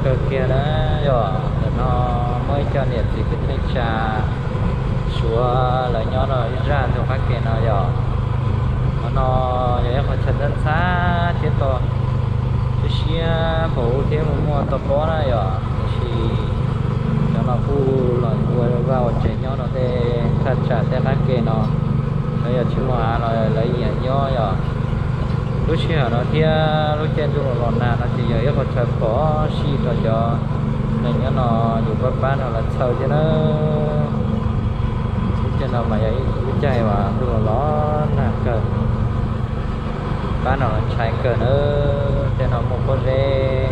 Kawg kiag na yom, ntawm no muaj ib co niam txiv kwv tij neej tsa Suav lawv nyob rau ib zaj ntug qab ke no yom. Qhov no yog ib qho chaw ntxhab ntxhab thiab toj siab siab npaum ub thiab muaj muaj toj pob na yom, tiam sis cov no kuj los ua vaj ua tsev nyob rau tej thaj tsam tej qab ke no, lawv yog tsis muaj av los lawv yeem nyob yom. Lub sij hawm no thiab lub caij ntuj los los nag no ces yog ib qho chaw phom sij rau cov neeg nyob no yus pab pab no lawv txhawj thiab na. Lub caij no mas yog ib lub caij uas ntuj los los nag kawg, pab no los ntshai kawg na. Tej no muaj pob zeb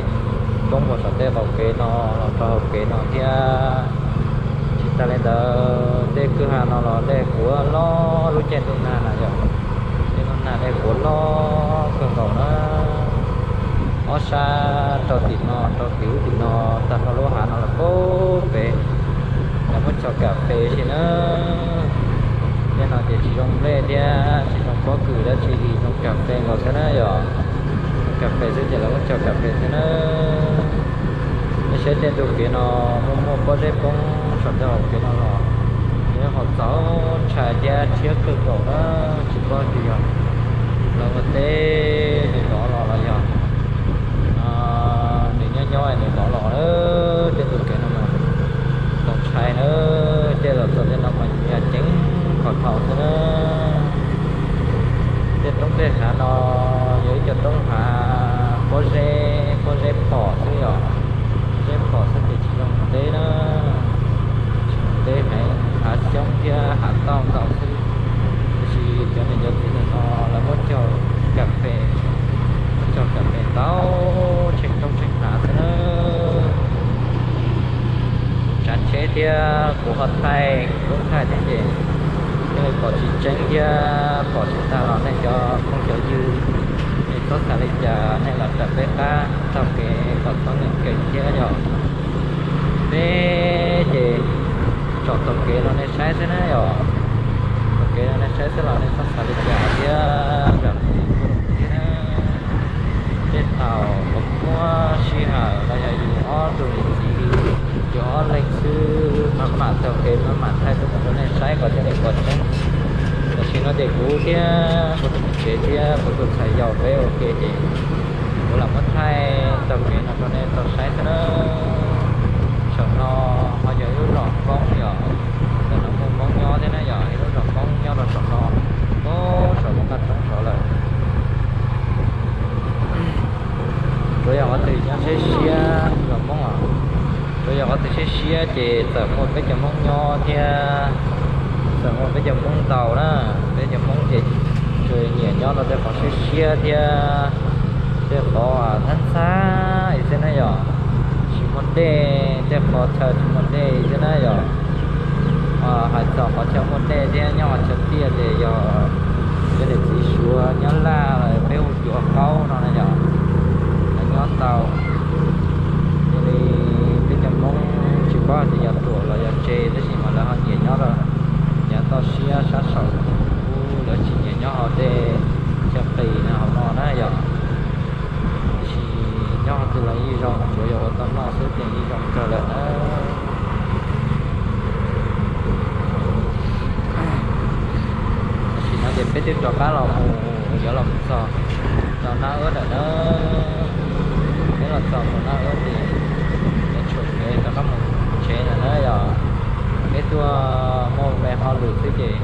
poob puag saum tej qaum kev no los rau hauv kev no thiab. Tsis tas li ntawd tej kwj ha no los dej kuav loj, lub caij ntuj nag na yom, caij ntuj nag dej kuav loj kawg nkaus na. Ob sab rau tim no rau tim ub tim no, tag nrho lub hav no los poob pem, lawv muab cog kas fes si na. Tej no ces tsis zoo nplej thiab tsis zoo pob kws dab tsi li, zoo kas fes nkaus xwb na yom. Kas fes xwb ces lawv muab cog kas fes xwb na. Nej saib tej ntug kev no muaj muaj pob zeb poob saum tej qaum kev no los, yog ib qho txaus ntshai thiab rhiab kawg nkaus na. Tsis paub tias yog lawv ua teb nws lov los los yog nws nyob nyob nws lov los na. Tej ntug kev no mas txaus ntshai na. Tej los txog tej no mas yus yog ceev kho dhau xwb na. Tej roob tej hav no yog ib co roob hav pob zeb, pob zeb phom xwb yom. Zeb phom xwb ces tsis zoo mus teb na, tsis zoo mus teb heev, hav xyoob thiab hav tauj ntau xwb. Tiam sis cov niam cov txiv ntawm no lawv muab cog kas fes, muab cog kas fes ntau tsheej roob tsheej hav xwb na. Tsav tsheb thiab kuv ho thaij, kuv lub thaij thiab ces thiaj li pom tsis tseeb thiab pom tsis tag los nej cov phooj cov ywg, nej txhob xav li cas, nej los raws peb qab taug kev kom txhob nkees thiab yom. Peb ces tsom taug kev rau nej saib xwb na yom. Taug kev rau nej saib xwb los nej txhob xav li cas thiab zam txim pub rau kuv thiab na. Tej thaum muaj sij hawm los yog yus ob tug niam txiv, yus ob leeg xwb maj mam taug kev maj mam thaij tuaj mus rau nej saib kom thiaj li pom tseeb. Tam sim no ces kuv thiab kuv tus niam tsev thiab kuv tus txhais yau peb ua ke ces kuv lam muab thaij taug kev no rau nej tau saib xwb na. Saum no ho yog ib lub zos Hmoob yom, ntawm no muaj Hmoob nyob thiab na yom, ib lub zos Hmoob nyob rau saum no, saum lub qab roob saud lawm. Tsuas yog qhov twg nyob siab siab zos Hmoob os, tsuas yog qhov twg siab siab ces txawm muaj peb cov Hmoob nyob thiab, txawm muaj peb cov Hmoob ntau na, peb cov Hmoob ces tsuas nyiam nyob rau tej qhov siab siab thiab tej qhov ntxhab ntxhab xwb na yom, tsis muaj dej, tej qhov chaw tsis muaj dej xwb na yom. Hais txog qhov chaw muaj dej thiab nyob qhov chaw tiaj ces yog peb niam txiv Suav Nyab Laj los peb hu Suav Qaub no na yom, lawv nyob tau. Yog li peb cov Hmoob tsis paub hais tias yog ruam los yog tsev tab sis mas lawv ho nyiam nyob rau yav toj siab sab saud, lawv tsis nyiam nyob hauv tej chaw qis no hauv no na yom. Tiam sis nyob qhov twg los yeej zoo, tsuas yog ua tau noj xwb ces yeej zoo kawg lawm na. Tam sim no ces peb twb rov qab los mus, yuav los mus txog rau Nab Wb lawm na. Peb los txog rau Nab Wb ces yuav tsum peb rov qab mus tsev lawm na yom. Peb tuaj muaj me hauj lwm xwb ces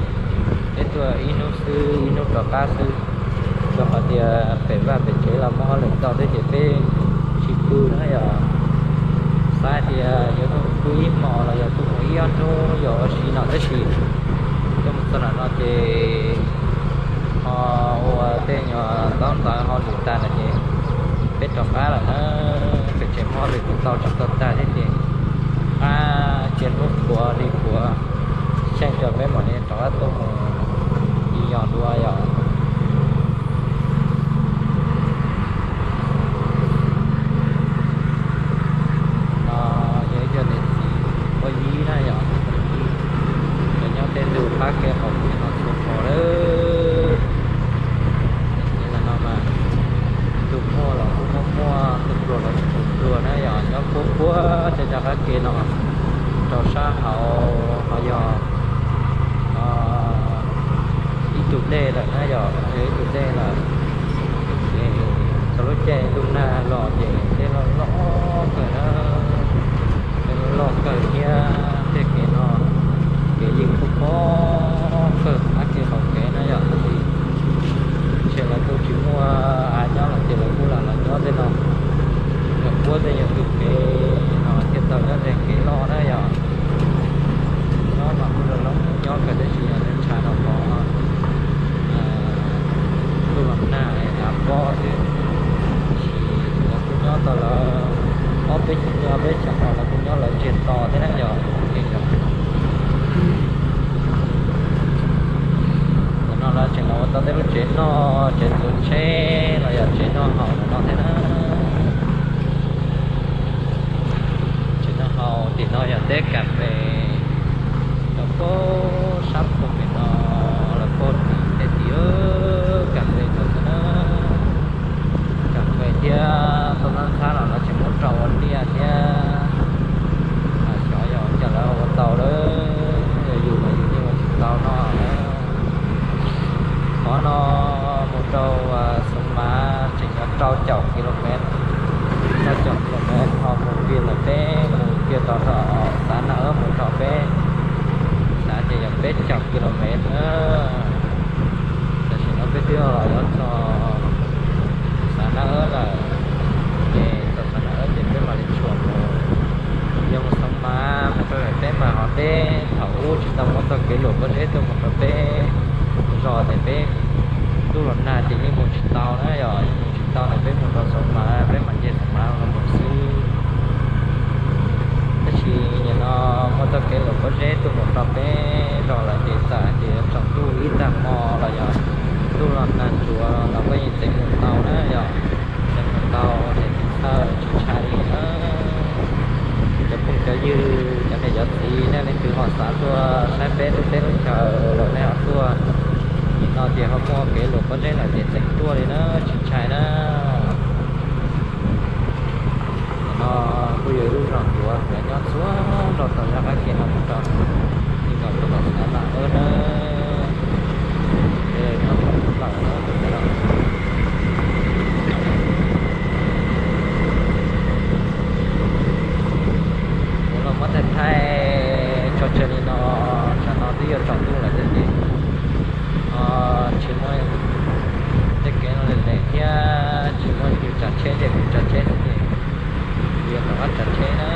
peb tuaj ib hnub xwb ib hnub rov qab xwb. Rau qhov tias pem vaj pem tsev los muaj hauj lwm ntau thiab ces peb tsis pw na yom. Xav tias yuav tuaj pw ib hmos los yog tuaj mus ib ob hnub yog ua si no tab sis tuaj mus txog nram no ces ho ua tej nyuag ntaub ntawv hauj lwm tag lawm ces peb rov qab lawm na. Pem tsev muaj hauj lwm kuj tau tsis tau tag thiab ces qab cia hnub puav li puav xyeej rau peb mam li rov qab tuaj mus ib yos dua yom. No yog ib co niam txiv pog yib na yom, cov nyob tej ntug qab ke qaum kev no txhua tus lawm. Niam txiv ntawm no mas tus muaj los kuj muaj muaj, tus pluag los kuj pluag na yom, nyob puag Dej lawm na yom, ib tug dej lawm. Ces txog lub caij ntuj nag los ces dej loj loj kawg na, dej loj loj kawg thiab tej kev no, kev yeej kub pob kawg qab kev qhov kev na yom. Tab sis ntshe lawv kuj tsis muaj av nyob lawm ces lawv kuj lam los nyob tej no, yog puab tej yog tus kev no thiaj tau nyob tej kev loj na yom. Nyob mas kuj zoo nyob kawg tab sis yog ntshav no qhov ntuj los nag av pob xwb. Tab sis lawv kuj nyob tau lawv ob peb xyoo, ob peb xyoos no lawv kuj nyob lawv ntsiag to thiab na yom. Ntawm no lawv tseem los ua tau tej lub tsev noj, tsev txuas tsheb los yog tsev noj haus no thiab na. Tsev noj haus tim no yog teb kas fes, lawv puag sab pug pem no, lawv puag tim tej tim kas fes ntawd xwb na. Kas fes thiab toj ntxhab ntxhab los lawv tseem muab rau ua liaj thiab. Xyov yog ua cas lawv ua tau lawm, yus mas yus yeej ua tsis tau no. Qhov no mus rau Xeev Mav tseem yog rau caum kis lus mev, rau caum kis lus mev ho mus kiag ntawm peb mus kiag tau rau xav Naj Wb mus rau peb xav ces yog peb caum kis lus mev na. Tam sim no peb twb los yuav txog xav Naj Wb lawm, ces txog xav Naj Wb ces peb mam li tshua mus. Yog mus Xeev Mav mus rau peb mas ho deb, thaum ub tsis tau muaj txoj kev luam pob zeb tuaj mus rau peb zos ces peb ntuj los nag ces yeej mus tsis tau na yom, yeej mus tsis tau na, peb mus rau Xeev Mav peb mam nce Xeev Mav los mus xwb. Tab sis nim no muaj txoj kev luam pob zeb tuaj mus rau peb zos lawm ces txawm hais tias tsaus ntuj ib tag hmo los yog ntuj los nag ntsuav los koj yeej txeev mus tau na yom, txeev mus tau ces tsis txhawj tsis ntshai li na. Cov phooj cov ywg cov niam cov txiv nej leej twg ho xav tuaj saib peb lub teb lub chaw los nej ho tuaj. Nim no ces ho muaj kev luam pob zeb lawm ces txeev tuaj li na, tsis ntshai na. Nim no kuj yog ib lub zos ntsuav, nyob txhua nrog tau zaj qab ke no mus rau, nyob rau tom xav Naj Wb na. Ces nyob rau tom lawm na tus no. Kuv los muab thaij thaij tso tseg li no, tsam no twb yuav tsaus ntuj lawm thiab ces tsis muaj tej kev no lem lem thiab tsis muaj tus tsav tsheb ces kuv tsav tsheb xwb ces kuv yuav rov qab tsav tsheb na,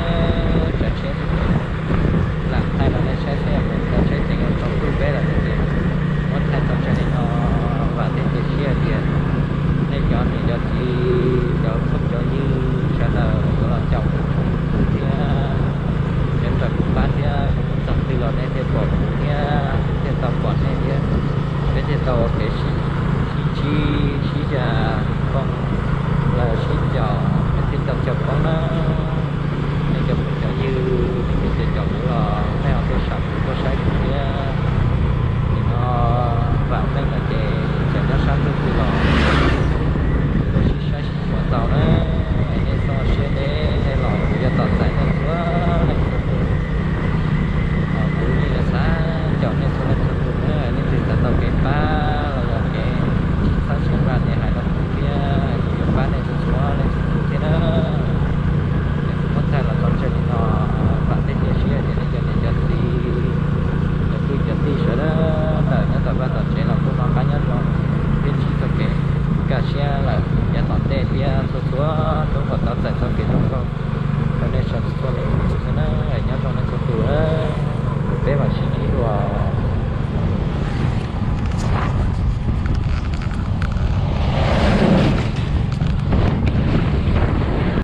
tsav tsheb xwb ces lam thaij rau nej saib xwb, yog kuv tsav tsheb ces yuav tsaus ntuj peb lawm thiab ces muab thaij tso tseg li no. Vam thiab cia siab hais tias nej cov niam cov txiv cov phooj cov ywg sawv daws yuav los caum kuv thiab, yuav raws kuv pab thiab, kuv mus txog twg los nej thiaj pom kuv thiab kuv thiaj tau pom nej thiab, peb thiaj tau ua kev sib ntsib sib zam kooj los sib caum, peb thiaj tau caum poob na. Nej cov phooj cov ywg, nej cov caum kuv los nej ho tuaj sam kuv tuaj saib kuv thiab. Nim no vam meej lawm ces txawm nyob sab ntuj twg los tuaj sib saib sib xyuas tau na. Es nej txhob siab deb, nej los kuv yuav tos txais nej txhua leej txhua tus. Kuv yeej yuav xav caum nej txhua leej txhua tus na, leej twg xav tau kev pab los yog kev txhawb siab nqa ces hais rau kuv thiab, kuv yuav pab nej txhua txhua leej txhua tus thiab na. Es kuv muab thaij los tso tseg li no, vam thiab cia siab tias nej cov niam cov txiv, cov kwv cov tij sawv daws nyob tom vaj tom tsev los kuj noj qab nyob zoo thiab ntsib txoj kev kaj siab lawm yav tom ntej thiab txhua txhua hnub kom tau txais txoj kev zoo nkauj rau nej sawv txhua leej txhua tus xwb na. Nyob zoo nej txhua tus na, peb mam sib ntsib dua.